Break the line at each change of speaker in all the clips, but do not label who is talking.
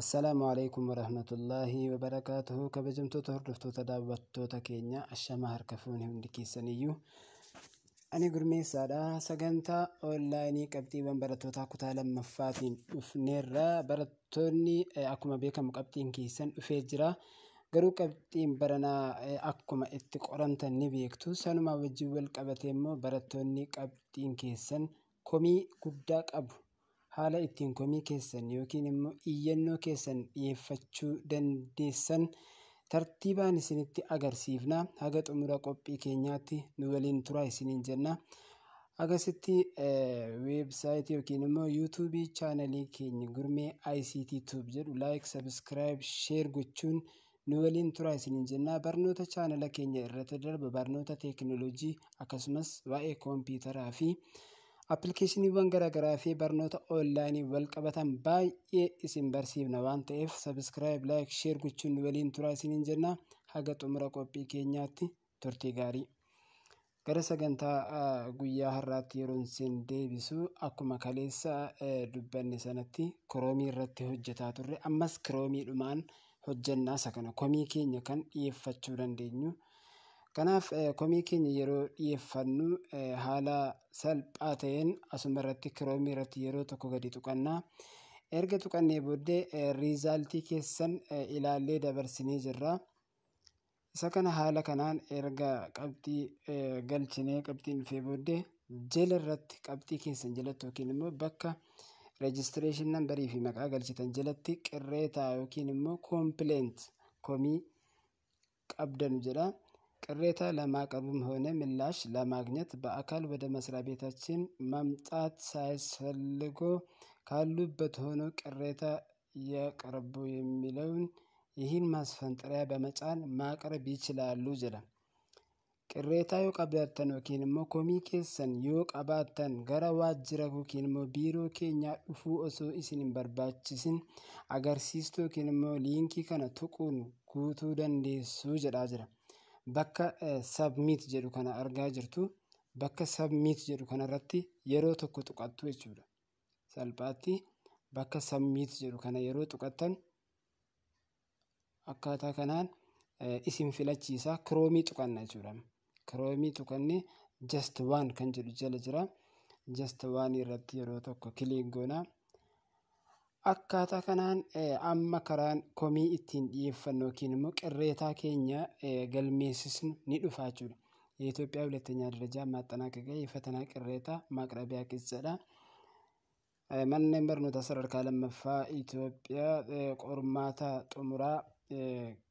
Assalaamu alaikum warahmatullaahi wabarakaatuhu. Kabajamtoota hordoftoota, daawwattoota keenya, ashamaa, harka fuune hundi keessaniyyuu. Ani Gurmeessaadha. Sagantaa onlaayinii qabxiiwwan barattootaa kutaa lammaffaatiin dhufneerra. Barattoonni, akkuma beekamu qabxiin keessan dhufee jira. Garuu qabxiin baranaa akkuma itti qoramtan ni beektu. Sanuma wajjin wal qabatee immoo barattoonni qabxiin keessan komii guddaa qabu. Haala ittiin komii keessan yookiin immoo iyyannoo keessan dhiyeeffachuu dandeessan tartiibaan isinitti agarsiifna. Haga xumura qophii keenyaatti nu waliin turaa isiniin jenna. Agasitti weebsaayitii yookiin immoo yuutuubii chaanalii keenya Gurmee ICT Tube jedhu like, subscribe, share gochuun nu waliin turaa isiniin jenna. Barnoota chaanala keenya irratti darbu, barnoota teekinooloojii, akkasumas waa'ee kompiitaraa fi appilikeeshiniiwwan garaagaraa fi barnoota onlaayinii wal qabatan baay'ee isin barsiifna waan ta'eef, subscribe, like, share gochuun nu waliin turaa isiniin jenna. Haga xumura qophii keenyaatti turtii gaarii. Gara sagantaa guyyaa har'aatti yeroo isin deebisu, akkuma kaleessa dubbanne sanatti Kiroomii irratti hojjetaa turre. Ammas Kiroomiidhumaan hojjannaa isa kana komii keenya kan dhiyeeffachuu dandeenyu. Kanaaf komii keenya yeroo dhiyeeffannu haala salphaa ta'een asuma irratti Kiroomii irratti yeroo tokko gadi tuqannaa. Erga tuqannee booddee riizaaltii keessan ilaallee dabarsinee jirra. Isa kana haala kanaan erga qabxii galchinee qabxiin dhufee booddee, jala irratti qabxii keessan jalatti yookiin immoo bakka registration numberii fi maqaa galchitan jalatti ቅሬታ yookiin immoo complaint, komii qabdanu jedha. ቅሬታ ለማቅረብም ሆነ ምላሽ ለማግኘት በአካል ወደ መስሪያ ቤታችን መምጣት ሳያስፈልጎ ካሉበት ሆኖ ቅሬታ ያቅርቡ የሚለውን ይህን ማስፈንጠሪያ በመጫን ማቅረብ ይችላሉ jedha. ቅሬታ yoo qabaattan yookiin immoo komii keessan yoo qabaattan, gara waajjira yookiin immoo biiroo keenyaa dhufuu osoo isin hin barbaachisin agarsiistuu yookiin immoo liinkii kana tuquun guutuu dandeessu jedhaa jira. Bakka submit jedhu kana argaa jirtu. Bakka submit jedhu kanarratti yeroo tokko tuqattu jechuudha. Salphaatti bakka submit jedhu kana yeroo tuqattan akkaataa kanaan isin filachiisa. Kiroomii tuqanna jechuudha. Kiroomii tuqannee just one kan jedhu jala jira. Just one irratti yeroo tokko click goona. Akkaataa kanaan amma karaan komii ittiin dhiyeeffannu yookiin immoo ቅሬታ keenya galmeessisnu ni dhufa jechuudha. የኢትዮጵያ ሁለተኛ ደረጃ ማጠናቀቂያ የፈተና ቅሬታ ማቅረቢያ ቅጽ jedha. Manneen barnoota sadarkaa lammaffaa Itoophiyaa qormaata xumuraa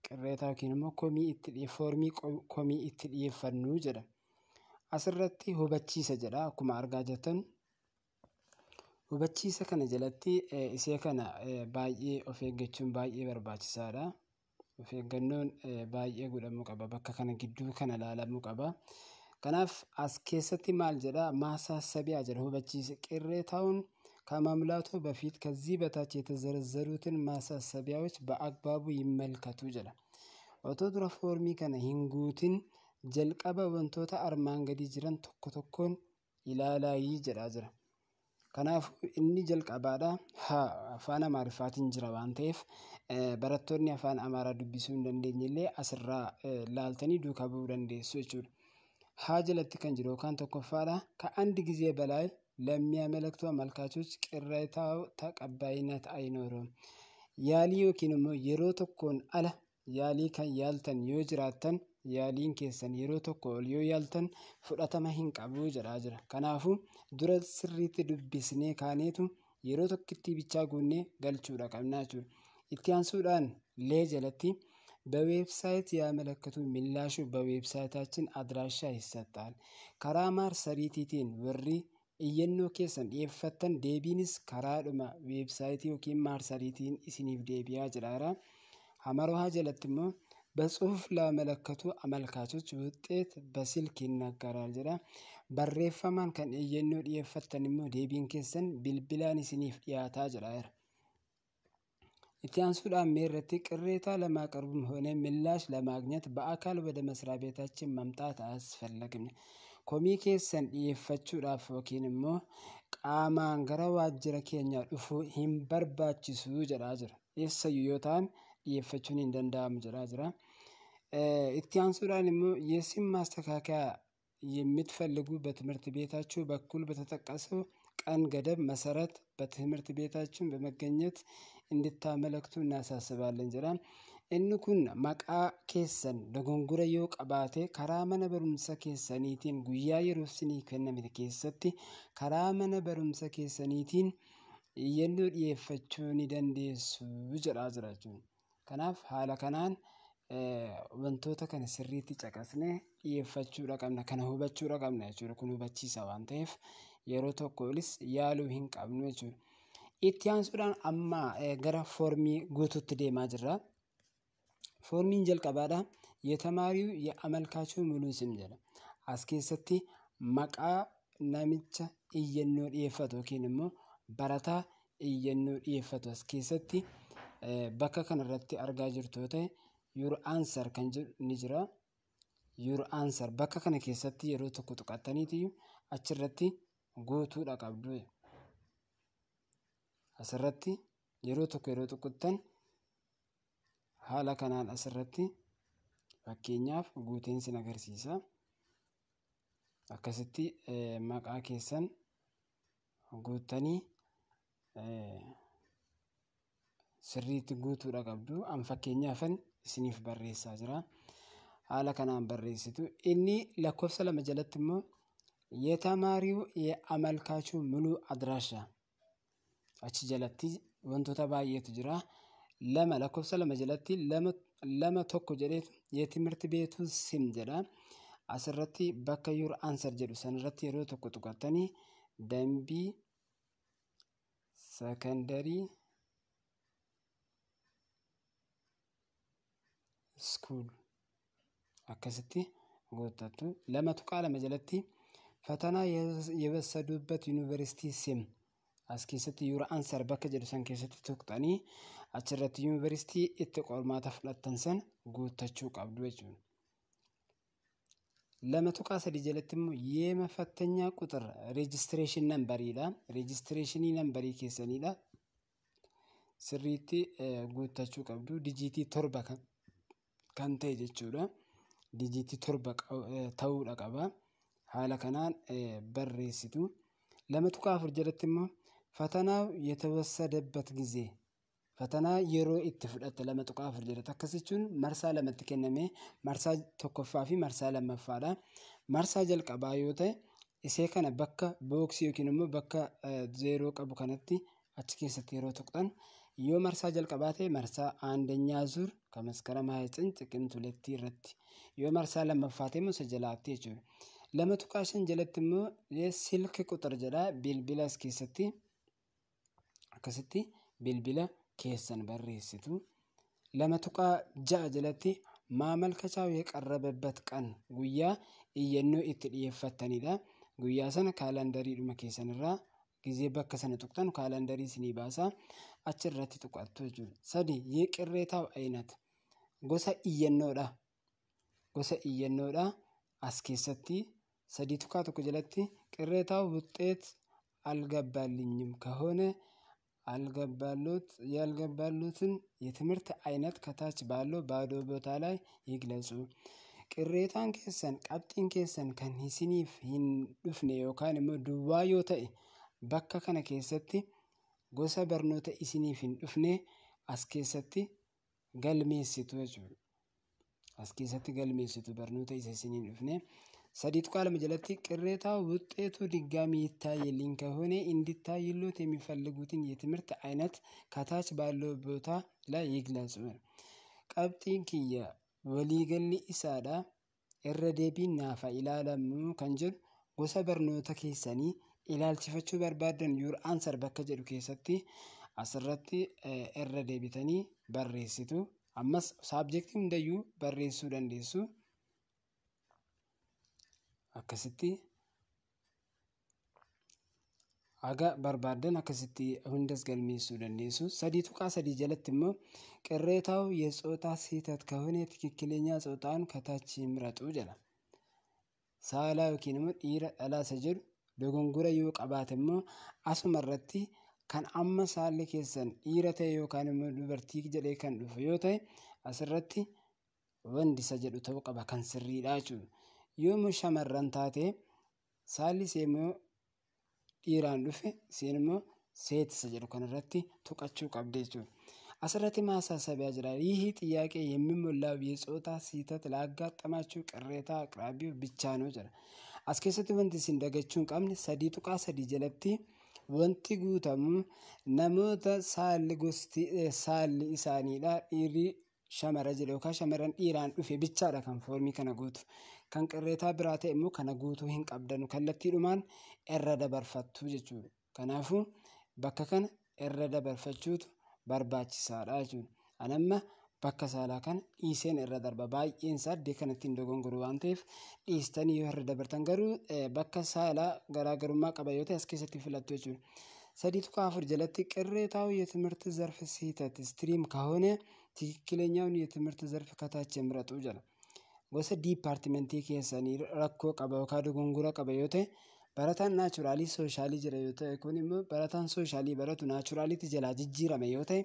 ቅሬታ yookiin immoo komii itti foormii komii itti dhiyeeffannu jedha. Asirratti hubachiisa jedha akkuma argaa jirtan. Hubachiisa kana jalatti isee kana baay'ee of eeggachuun baay'ee barbaachisaadha. Of eeggannoon baay'ee godhamuu qaba. Bakka kana gidduu kana ilaalamuu qaba. Kanaaf as keessatti maal jedha? ማሳሰቢያ jedha, hubachiisa. ቅሬታውን ከመሙላቱ በፊት ከዚህ በታች የተዘረዘሩትን ማሳሰቢያዎች በአግባቡ ይመልከቱ jedha. Otoo dura foormii kana hin guutin jalqaba wantoota armaan gadii jiran tokko tokkoon ilaalaayii jedhaa jira. Kanaafuu inni jalqabaadha. Haa, afaan Amaariffaatiin jira waan ta'eef, barattoonni afaan Amaaraa dubbisuu hin dandeenye illee asirraa laaltanii duukaa bu'uu dandeessu jechuudha. Haa jalatti kan jiru yookaan tokkoffaadha. ከአንድ ጊዜ በላይ ለሚያመለክቱ አመልካቾች ቅሬታው ተቀባይነት አይኖረውም። Yaalii yookiin immoo yeroo tokkoon ala yaalii kan yaaltan yoo jiraattan, yaaliin keessan yeroo tokko ol yoo yaaltan fudhatama hin qabu jedhaa jira. Kanaafuu dura sirriitti dubbisnee kaaneetu yeroo tokkitti bichaa guunnee galchuudha qabna jechuudha. Itti aansuudhaan lee jalatti በዌብሳይት ያመለከቱ ምላሹ በዌብሳይታችን አድራሻ ይሰጣል። Karaa marsariitiitiin warri iyyannoo keessan dhiyeeffattan deebiinis karaadhuma weebsaayitii yookiin marsariitiin isiniif deebi'aa jedhaara. ሐመሩ ሐ jalatti immoo በጽሁፍ ላመለከቱ አመልካቾች ውጤት በስልክ ይነገራል jedha. Barreeffamaan kan iyyannoo dhiyeeffattan immoo deebiin keessan bilbilaan isiniif dhiyaataa jedhaara. Itti aansuudhaan mee irratti ቅሬታ ለማቅረብም ሆነ ምላሽ ለማግኘት በአካል ወደ መስሪያ ቤታችን መምጣት አያስፈልግም። Komii keessan dhiyeeffachuudhaaf yookiin immoo Qaamaan gara waajjira keenyaa dhufuu hin barbaachisu jedhaa jira. Eessayyuu yoo ta'an dhiyeeffachuun hin danda'amu jedhaa jira. Itti aansuudhaan immoo የስም ማስተካከያ የምትፈልጉ በትምህርት ቤታችሁ በኩል በተጠቀሰው ቀን ገደብ መሰረት በትምህርት ቤታችን በመገኘት እንድታመለክቱ እናሳስባለን jedha. Inni kun maqaa keessan dogongora yoo qabaate karaa mana barumsa keessaniitiin guyyaa yeroo isinii kenname keessatti karaa mana barumsa keessaniitiin iyyannoo dhiyeeffachuu ni dandeessu jedhaa jira jechuudha. Kanaaf haala kanaan wantoota kana sirriitti caqasnee dhiyeeffachuudha qabna, kana hubachuudha qabna jechuudha. Kun hubachiisa waan ta'eef yeroo tokko olis yaaluu hin qabnu jechuudha. Itti aansuudhaan amma gara foormii guutuutti deemaa jirra. Foormiin jalqabaadha. የተማሪው የአመልካቹ ሙሉ ስም jedha. As keessatti maqaa namicha iyyannoo dhiyeeffatu yookiin immoo barataa iyyannoo dhiyeeffatu as keessatti bakka kanarratti argaa jirtu yoo ta'e, your answer kan jedhu ni jira. Your answer bakka kana keessatti yeroo tokko tuqattaniiti achirratti guutuudha qabdu. Asirratti yeroo tokko yeroo tuquttan haala kanaan asirratti fakkeenyaaf guuteen sin agarsiisa. Akkasitti maqaa keessan guuttanii sirriitti guutuudha qabdu. An fakkeenyaafan isiniif barreessaa jira. Haala kanaan barreessitu. Inni lakkoofsa 2 jalatti immoo የተማሪው የአመልካቹ ሙሉ አድራሻ achi jalatti wantoota baay'eetu jira. 2 lakkoofsa 2 jalatti 2 2 1 jedheetu የትምህርት ቤቱ ስም jedha. Asirratti bakka your answer jedhu sanarratti yeroo tokko tuqattanii Dambii Secondary School akkasitti guuttattu. 2.2 jalatti ፈተና የወሰዱበት ዩኒቨርሲቲ ስም as keessatti your answer bakka jedhu san keessatti tuqxanii achirratti yuunivarsiitii itti qormaata fudhattan san guuttachuu qabdu jechuudha. 2.3 jalatti immoo የመፈተኛ ቁጥር registration numberiidha. Registration number keessaniidha. Sirriitti guuttachuu qabdu. Dijiitii 7 kan ta'e jechuudha. Dijiitii 7 ta'uudha qaba. Haala kanaan barreessitu. 2.4 jalatti immoo ፈተናው የተወሰደበት ጊዜ fatanaa yeroo itti fudhatte 2.4 jalatti. Akkas jechuun marsaa lamatti kenname, marsaa tokkoffaa fi marsaa lammaffaadha. Marsaa jalqabaa yoo ta'e isee kana bakka booksii yookiin immoo bakka zeeroo qabu kanatti achi keessatti yeroo tuqxan, yoo marsaa jalqabaa ta'e marsaa አንደኛ ዙር ከመስከረም 29 ጥቅምት 2 irratti, yoo marsaa lammaffaa ta'e immoo isa jalaatti jechuudha. 2.5 jalatti immoo ስልክ ቁጥር jedha. Bilbila as keessatti akkasitti bilbila keessan barreessitu. 2.6 jalatti ማመልከቻው የቀረበበት ቀን guyyaa iyyannoo itti dhiyeeffattanidha. Guyyaa sana kaalandariidhuma keessanirraa gizee bakka sana tuqxan kaalandarii isinii baasa, achirratti tuqattu jechuudha. 3 የቅሬታው አይነት gosa iyyannoodha. Gosa iyyannoodha as keessatti 3.1 jalatti ቅሬታው ውጤት አልገባልኝም ከሆነ አልገባሎት ያልገባሎትን የትምህርት አይነት ከታች ባለው ባዶ ቦታ ላይ ይግለጹ። Qirreetaan keessan qabxiin keessan kan isiniif hin dhufne yookaan immoo duwwaa yoo ta'e bakka kana keessatti gosa barnoota isiniif hin dhufne as keessatti galmeessitu jechuudha. As keessatti galmeessitu barnoota isa isiniin dhufne. 3.2 jalatti ቅሬታው ውጤቱ ድጋሚ ይታይልኝ ከሆነ እንዲታይሎት የሚፈልጉትን የትምህርት አይነት ከታች ባለው ቦታ ላይ ይግለጹ። Qabxiin kiyya waliigalli isaadha irra deebiin naaf haa ilaalamu kan jedhu gosa barnoota keessanii ilaalchifachuu barbaaddan your answer bakka jedhu keessatti asirratti irra deebitanii barreessitu. Ammas saabjektii hundayyuu barreessuu dandeessu. Akkasitti haga barbaaddan akkasitti hundas galmeessuu dandeessu. 3.3 jalatti immoo ቅሬታው የጾታ ስህተት ከሆነ ትክክለኛ ጾታውን ከታች ይምረጡ jedha. Saala yookiin immoo dhiira dhalaa isa jedhu Dogongora yoo qabaate immoo asuma irratti kan amma saalli keessan dhiira ta'e yookaan immoo dubartii jedhee kan dhufu yoo ta'e asirratti wanti isa jedhu ta'uu qaba kan sirriidha jechuudha. Yoo immoo shamarran taate saalli ishee immoo dhiiraan dhufe isheen immoo ሴት isa jedhu kanarratti tuqachuu qabdi jechuudha. Asirratti ማሳሰቢያ jira. ይህ ጥያቄ የሚሞላው የጾታ ስህተት ላጋጠማችሁ ቅሬታ አቅራቢው ብቻ ነው jedha. As keessatti wanti isin dagachuu hin qabne 3.3 jalatti wanti guutamu namoota saalli gosti saalli isaaniidha dhiirri shamara jedhe yookaan shamarran dhiiraan dhufe bichaadha kan foormii kana guutu. Kan qirreetaa biraa ta'e immoo kana guutuu hin qabdanu kallattiidhumaan irra dabarfattu jechuudha. Kanaafuu bakka kana irra dabarfachuutu barbaachisaadha jechuudha. Ani amma bakka saalaa kana dhiiseen irra darba. Baay'een isaa iddoo kanatti hin dogongoru waan ta'eef dhiistanii yoo irra dabartan garuu bakka saalaa garaagarummaa qaba yoo ta'e as keessatti filattu jechuudha. 3.4 jalatti ቅሬታው የትምህርት ዘርፍ ስህተት ስትሪም ከሆነ ትክክለኛውን የትምህርት ዘርፍ ከታች ይምረጡ jedha. Gosa diipaartimentii keessanii rakkoo qaba yookaan dogongora qaba yoo ta'e barataan naachuraalii soshaalii jira yoo ta'e kun immoo barataan soshaalii baratu naachuraaliitti jalaa jijjiirame yoo ta'e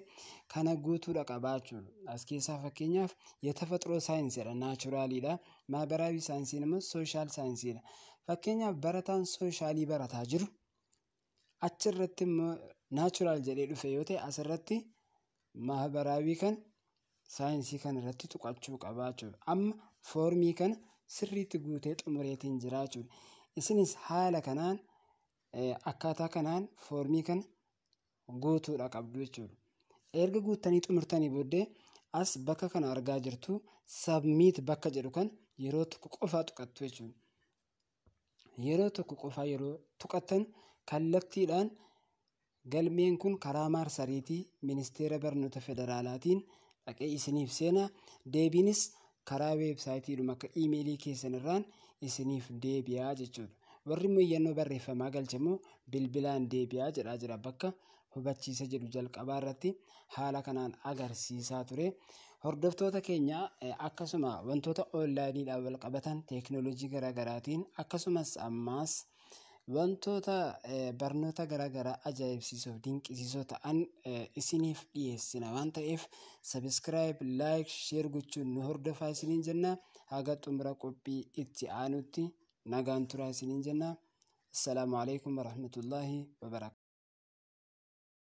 kana guutuudha qabaa jechuudha. As keessaa fakkeenyaaf የተፈጥሮ saayinsiidha naachuraaliidha. ማህበራዊ saayinsiin immoo sooshaal saayinsiidha. Fakkeenyaaf barataan soshaalii barataa jiru achirratti immoo naachuraal jedhee dhufe yoo ta'e asirratti ማህበራዊ kan saayinsii kana irratti tuqachuu qabaa jechuudha. Amma foormii kana sirriitti guutee xumureetiin jira jechuudha. Isinis haala kanaan akkaataa kanaan foormii kana guutuudha qabdu jechuudha. Erga guuttanii xumurtanii booddee as bakka kana argaa jirtu submit bakka jedhu kan yeroo tokko qofaa tuqattu jechuudha. Yeroo tokko qofaa yeroo tuqattan kallattiidhaan galmeen kun karaa marsariitii ministeera barnoota federaalaatiin dhaqee isiniif seena. Deebiinis karaa weebsaayitiidhuma akka iimeelii keessan irraan isiniif deebi'aa jechuudha. Warri immoo iyyannoo barreeffamaa galche immoo bilbilaan deebi'aa jedhaa jira bakka hubachiisa jedhu jalqabaa irratti haala kanaan agarsiisaa ture. Hordoftoota keenya akkasuma wantoota onlaayiniidhaan wal qabatan teekinooloojii garaagaraatiin akkasumas ammaas wantoota barnoota garaagaraa ajaa'ibsiisoo fi dinqisiisoo ta'an isiniif dhiyeessina waan ta'eef subscribe, like, share gochuun nu hordofaa isiniin jenna. Haga xumura qophii itti aanutti nagaan turaa isiniin jenna. Assalaamu alaikum warahmatullaahi wabarakaatu.